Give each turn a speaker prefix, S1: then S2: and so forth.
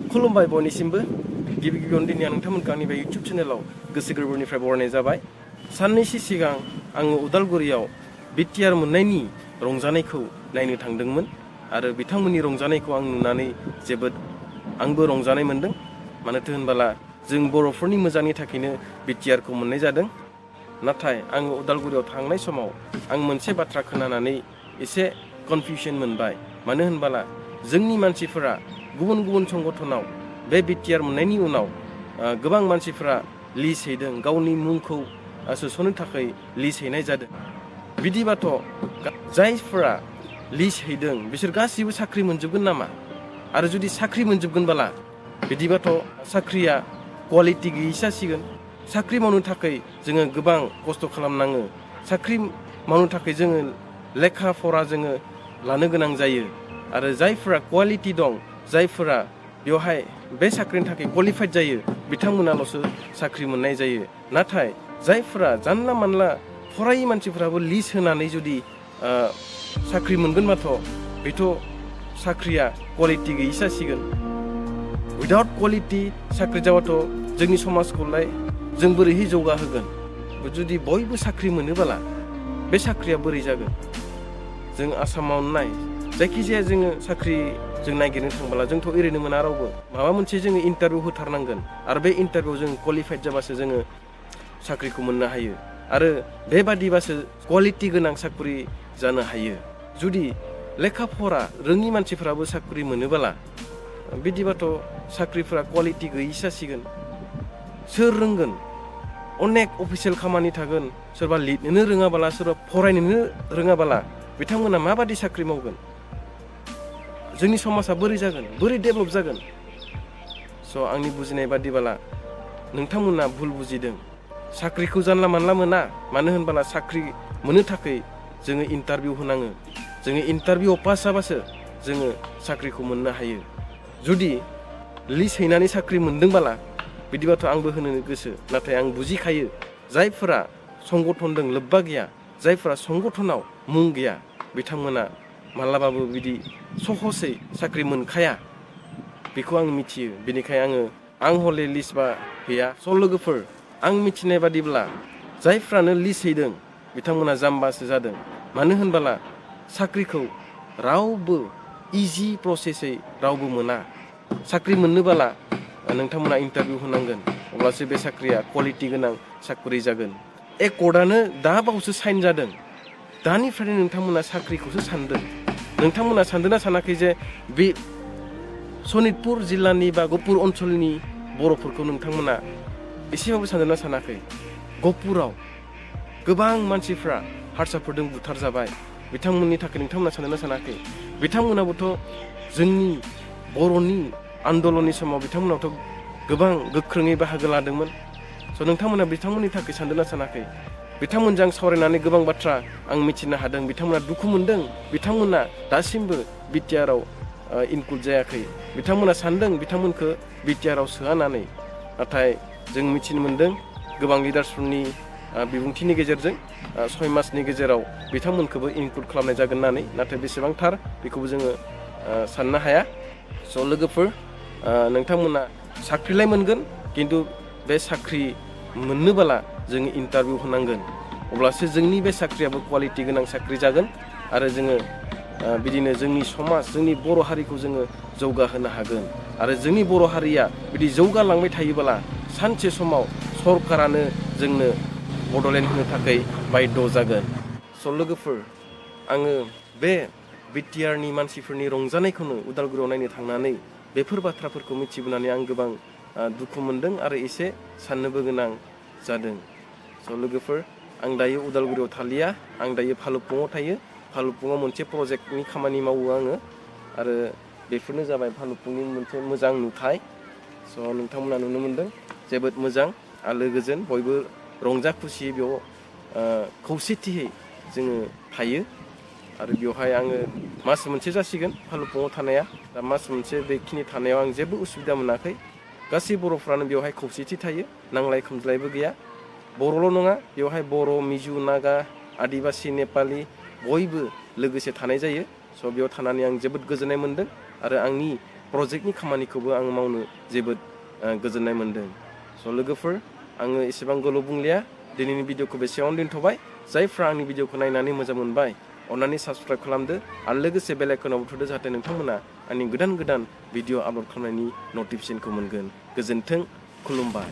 S1: खुलुमबाय बयनिसिमबो गिबि गिबियावनो दिनै आं नोंथांमोनखौ आंनि बे इउटुब चेनेलाव गोसो गोरबोनिफ्राय बरायनाय जाबाय। साननैसो सिगां आङो उदालगुरियाव बिटिआर मोननायनि रंजानायखौ नायनो थांदोंमोन आरो बिथांमोननि रंजानायखौ आं नुनानै जोबोद आंबो रंजानाय मोन्दों। मानोथो होनबोला जों बर'फोरनि मोजांनि थाखायनो बिटिआरखौ मोननाय जादों। नाथाय आङो उदालगुरियाव थांनाय समाव आं मोनसे बाथ्रा खोनानानै एसे कनफिउसन मोनबाय। मानो होनबोला जोंनि मानसिफोरा गुबुन गुबुन संगठनाव बे बिटिआर मोननायनि उनाव गोबां मानसिफोरा लिस्ट हैदों, गावनि मुंखौ सोस'नो थाखाय लिस्ट हैनाय जादों। बिदिबाथ' जायफोरा लिस्ट हैदों बिसोर गासिबो साख्रि मोनजोबगोन नामा? आरो जुदि साख्रि मोनजोबगोनबोला बिदिबाथ' साख्रिया क्वालिटि गैयि जासिगोन। साख्रि मावनो थाखाय जोङो गोबां खस्थ' खालामनाङो। साख्रि मावनो थाखाय जोङो लेखा फरा जोङो लानो गोनां जायो। आरो जायफोरा क्वालिटि दं, जायफोरा बेवहाय बे साख्रिनि थाखाय क्वालिफाइड जायो, बिथांमोनाल'सो साख्रि मोननाय जायो। नाथाय जायफोरा जानला मानला फरायै मानसिफोराबो लिस्ट होनानै जुदि साख्रि मोनगोनबाथ' बेथ' साख्रिया क्वालिटि गैयि जासिगोन। उइदाउट क्वालिटि साख्रि जाबाथ' जोंनि समाजखौलाय जों बोरैहाय जौगाहोगोन? जुदि बयबो साख्रि मोनोबोला बे साख्रिया बोरै जागोन? जों आसामावनो नाय, जायखिजाया जोङो साख्रि जों नागिरनो थांबोला जोंथ' ओरैनो मोना रावबो। माबा मोनसे जोङो इन्टारभिउ होथारनांगोन आरो बे इन्टारभिउ जों क्वालिफाइड जाबासो जोङो साख्रिखौ मोननो हायो। आरो बेबादिबासो क्वालिटि गोनां साख्रि जानो हायो। जुदि लेखा फरा रोङि मानसिफोराबो साख्रि मोनोबोला बिदिबाथ' साख्रिफोरा क्वालिटि गैयि जासिगोन। सोर रोंगोन? अनेक अफिसियेल खामानि थागोन। सोरबा लिरनोनो रोङाबोला, सोरबा फरायनोनो रोङाबोला बिथांमोना माबादि साख्रि मावगोन? जोंनि समाजा बोरै जागोन? बोरै डेभेलप जागोन? स' आंनि बुजिनाय बादिबोला नोंथांमोना भुल बुजिदों। साख्रिखौ जानला मानला मोना। मानो होनबोला साख्रि मोननो थाखाय जोङो इन्टारभिउ होनाङो। जोङो इन्टारभिउआव पास जाबासो जोङो साख्रिखौ मोननो हायो। जुदि लिस्ट हैनानै साख्रि मोनदोंबोला बिदिबाथ' आंबो होनो गोसो। नाथाय आं बुजिखायो जायफोरा संगठनजों लोब्बा गैया, जायफोरा संगठनाव मुं गैया, बिथांमोना माब्लाबाबो बिदि सहसै साख्रि मोनखाया। बेखौ आं मिथियो। बेनिखायनो आं हले लिस्ट बा हैया। स' लोगोफोर, आं मिथिनाय बादिब्ला जायफ्रानो लिस्ट हैदों बिथांमोना जाम्बासो जादों। मानो होनबोला साख्रिखौ रावबो इजि प्रसेसै रावबो मोना। साख्रि मोननोबोला नोंथांमोना इन्टारभिउ होनांगोन, अब्लासो बे साख्रिया क्वालिटि गोनां साख्रि जागोन। एकर्डआनो दा बावैसो साइन जादों। दानिफ्रायनो नोंथांमोना साख्रिखौसो सानदों। नोंथांमोना सानदोंना सानाखै जे बे सनितपुर जिल्लानि बा गहपुर ओनसोलनि बर'फोरखौ नोंथांमोना एसेबाबो सानदोंना सानाखै? गहपुराव गोबां मानसिफ्रा हारसाफोरजों बुथारजाबाय। बिथांमोननि थाखाय नोंथांमोना सानदोंना सानाखै? बिथांमोनाबोथ' जोंनि बर'नि आन्दलननि समाव बिथांमोनाबोथ' गोबां गोख्रोङै बाहागो लादोंमोन। स' नोंथांमोना बिथांमोननि थाखाय सानदोंना सानाखै? बिथांमोनजों सावरायनानै गोबां बाथ्रा आं मिथिनो हादों। बिथांमोना दुखु मोनदों। बिथांमोना दासिमबो बिटिआरआव इनक्लुड जायाखै। बिथांमोना सानदों बिथांमोनखौ बिटिआरआव सोआनानै। नाथाय जों मिथिनो मोन्दों गोबां लिडार्सफोरनि बिबुंथिनि गेजेरजों 6 मासनि गेजेराव बिथांमोनखौबो इनक्लुड खालामनाय जागोन होननानै। नाथाय बेसेबांथार बेखौबो जोङो साननो हाया। स' लोगोफोर, नोंथांमोना साख्रिलाय मोनगोन, खिन्थु बे साख्रि मोननोबोला जोङो इन्टारभिउ होनांगोन। अब्लासो जोंनि बे साख्रियाबो क्वालिटि गोनां साख्रि जागोन आरो जोङो बिदिनो जोंनि समाज, जोंनि बर' हारिखौ जोङो जौगाहोनो हागोन। आरो जोंनि बर' हारिया बिदि जौगालांबाय थायोबोला सानसे समाव सरकारानो जोंनो बड'लेण्ड होनो थाखाय बायद' जागोन। स' लोगोफोर, आङो बे बिटिआरनि मानसिफोरनि रंजानायखौनो उदालगुरियाव नायनो थांनानै बेफोर बाथ्राफोरखौ मिथिबोनानै आं गोबां दुखु मोनदों आरो एसे साननोबो गोनां जादों। स' लोगोफोर, आं दायो उदालगुरियाव थालिया। आं दायो भालुकपुङाव थायो। भालुकपुङाव मोनसे प्रजेक्टनि खामानि मावो आङो। आरो बेफोरनो जाबाय भालुकपुंनि मोनसे मोजां नुथाय। स' नोंथांमोना नुनो मोन्दों जोबोद मोजां आलो गोजोन, बयबो रंजा खुसियै बेयाव खौसेथियै जोङो थायो। आरो बेवहाय आङो मास मोनसे जासिगोन भालुकपुङाव थानाया। दा मास मोनसे बेखिनि थानायाव आं जेबो उसुबिदा मोनाखै। गासै बर'फ्रानो बेवहाय खौसेथि थायो, नांलाय खमज्लायबो गैया। बर'ल' नङा, बेवहाय बर', मिजु, नागा, आदिबासि, नेपालि बयबो लोगोसे थानाय जायो। स' बेयाव थानानै आं जोबोद गोजोननाय मोन्दों। आरो आंनि प्रजेक्टनि खामानिखौबो आं मावनो जोबोद गोजोननाय मोन्दों। स' लोगोफोर आङो एसेबां गोलाव बुंलिया दिनैनि भिडिअखौ बेसेयावनो दोनथ'बाय। जायफ्रा आंनि भिडिअखौ नायनानै मोजां मोनबाय अन्नानै साबस्क्राइब खालामदो आरो लोगोसे बेल आइकनाव बुथुदो जाहाथे नोंथांमोना आंनि गोदान भिडिअ आपल'ड खालामनायनि नटिफिकेसनखौ मोनगोन। गोजोन्थों, खुलुमबाय।